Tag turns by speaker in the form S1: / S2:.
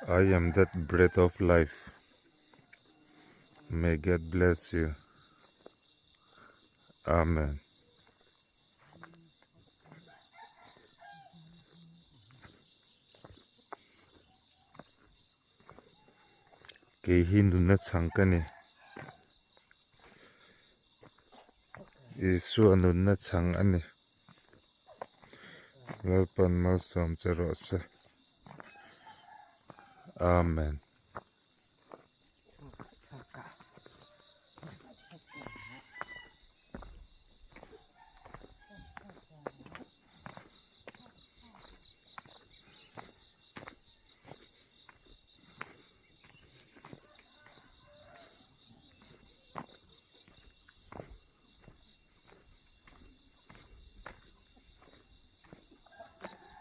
S1: I am that breath of life. May God bless you. Amen. Kei hi nunna chhang ka ni. Isua nunna chhang a ni. Lalpan malsawm che rawh se. Amen.